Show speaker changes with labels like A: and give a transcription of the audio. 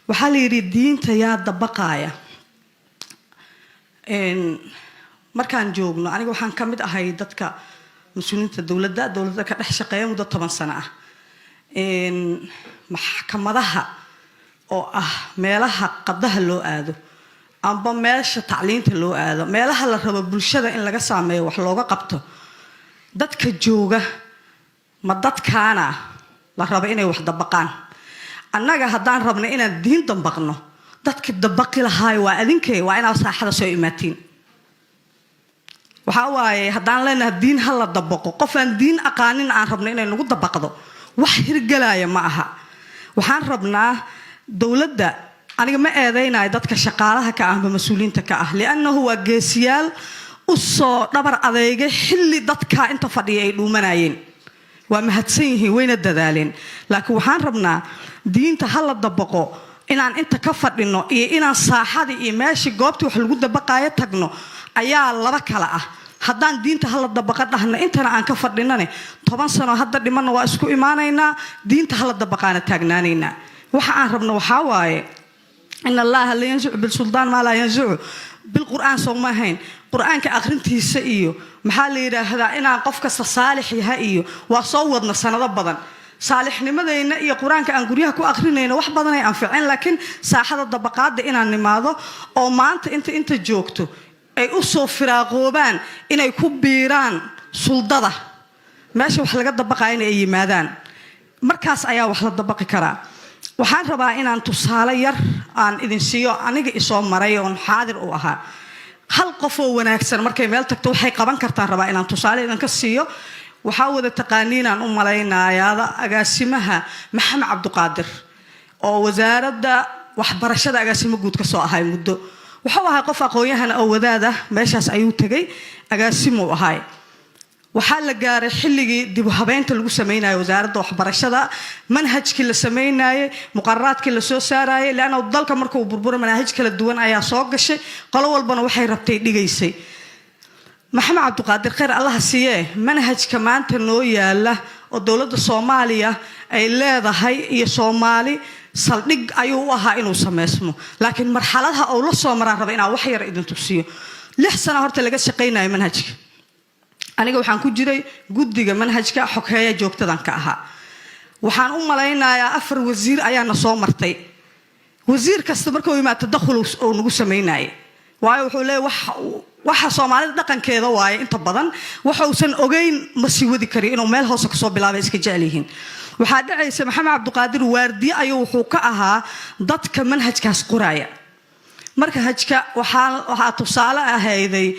A: Waxaa la yidhi, diinta yaa dabaqaaya? Markaan joogno, aniga waxaan ka mid ahay dadka mas-uuliyiinta dowladda ka dhex shaqeeya muddo 10 sano ah. Maxkamadaha oo ah meelaha qadaha loo aado amba meesha tacliinta loo aado, meelaha la rabo bulshada in laga saameeyo, wax looga qabto, dadka jooga ma dadkaana la rabo inay wax dabaqaan? Annaga haddaan rabno inaan diin dabaqno, dadki dabaqi lahaayo waa adinkee, waa inaad saaxada soo imaatiin. Waxaa waaye, haddaan leenahay diin ha la dabaqo, qof aan diin aqaanin aan rabno inay nagu dabaqdo, wax hirgelaya ma aha. Waxaan rabnaa dowladda, aniga ma eedaynayo dadka shaqaalaha ka ah amba mas-uuliyiinta ka ah, liannahu waa geesiyaal u soo dhabar adeegay xilli dadka inta fadhiya ay dhuumanayeen. Waa mahadsan yihiin, wayna dadaaleen. Laakiin waxaan rabnaa diinta ha la dabaqo inaan inta ka fadhino iyo inaan saaxadii iyo meeshii goobtii wax lagu dabaqaayo tagno ayaa laba kala ah. Haddaan diinta hala dabaqa dhahno, intana aan ka fadhinane, 10 sano hadda dhimanna waa isku imaanaynaa, diinta hala dabaqaana taagnaanaynaa. Waxa aan rabno waxaa waaye, إن الله لا ينزع بالسلطان ما لا ينزع بالقرآن, soo ma ahayn? Qur-aanka akhrintiisa iyo, maxaa la yidhaahdaa, inaan qof kasta saalix yahay iyo waa soo wadna sanado badan. Saalixnimadayna iyo qur-aanka aan guryaha ku akrinayno wax badanay anficeen, laakiin saaxada dabaqaada inaan nimaado oo maanta inta joogto ay u soo firaaqoobaan inay ku biiraan suldada meesha wax laga dabaqaya ay yimaadaan, markaas ayaa wax la dabaqi karaa. Waxaan rabaa inaan tusaale yar aan idin siiyo aniga isoo maray oon xaadir u ahaa. Hal qof oo wanaagsan markay meel tagto waxay qaban kartaan rabaa inaan tusaale idinka siiyo. Waxaa wada taqaaniinaan u malaynayaada agaasimaha Maxamed Cabduqaadir oo Wasaaradda Waxbarashada agaasimo guud ka soo ahay muddo. Wuxuu ahay qof aqoon-yahan oo wadaad ah. Meeshaas ayuu tegay, agaasimuu ahay. Waxaa la gaaray xilligii dib u habeynta lagu sameynayo Wasaaradda Waxbarashada, manhajkii la sameynayay, muqararaadkii la soo saarayay, leanna dalka markuu burburo manaahij kala duwan ayaa soo gashay, qolo walbana waxay rabtay dhigaysay. Maxamed Cabdiqaadir, khayr Allaha siiyee, manhajka maanta noo yaala oo dowladda Soomaaliya ay leedahay iyo Soomaali saldhig ayuu u ahaa inuu sameysmo. Laakiin marxaladaha uu la soo maraan raba inaan wax yar idin tusiyo. 6 sano horta laga shaqaynayo manhajka. Aniga waxaan ku jiray guddiga manhajka, xogheeya joogtadan ka ahaa. Waxaan u malaynayaa afar wasiir ayaana soo martay. Wasiir kasta markuu yimaado tadakhul uu nagu samaynayay, waayo wuxuu leeyahy wax waxa Soomaalida dhaqankeeda waaye, inta badan waxa uusan ogeyn ma sii wadi kariyo, inuu meel hoose kasoo bilaabay iska jecel yihiin. Waxaa dhacaysa, Maxamed Cabdiqaadir waardiye ayuu wuxuu ka ahaa dadka manhajkaas qoraaya. Marka hajka waxaa tusaale ahayday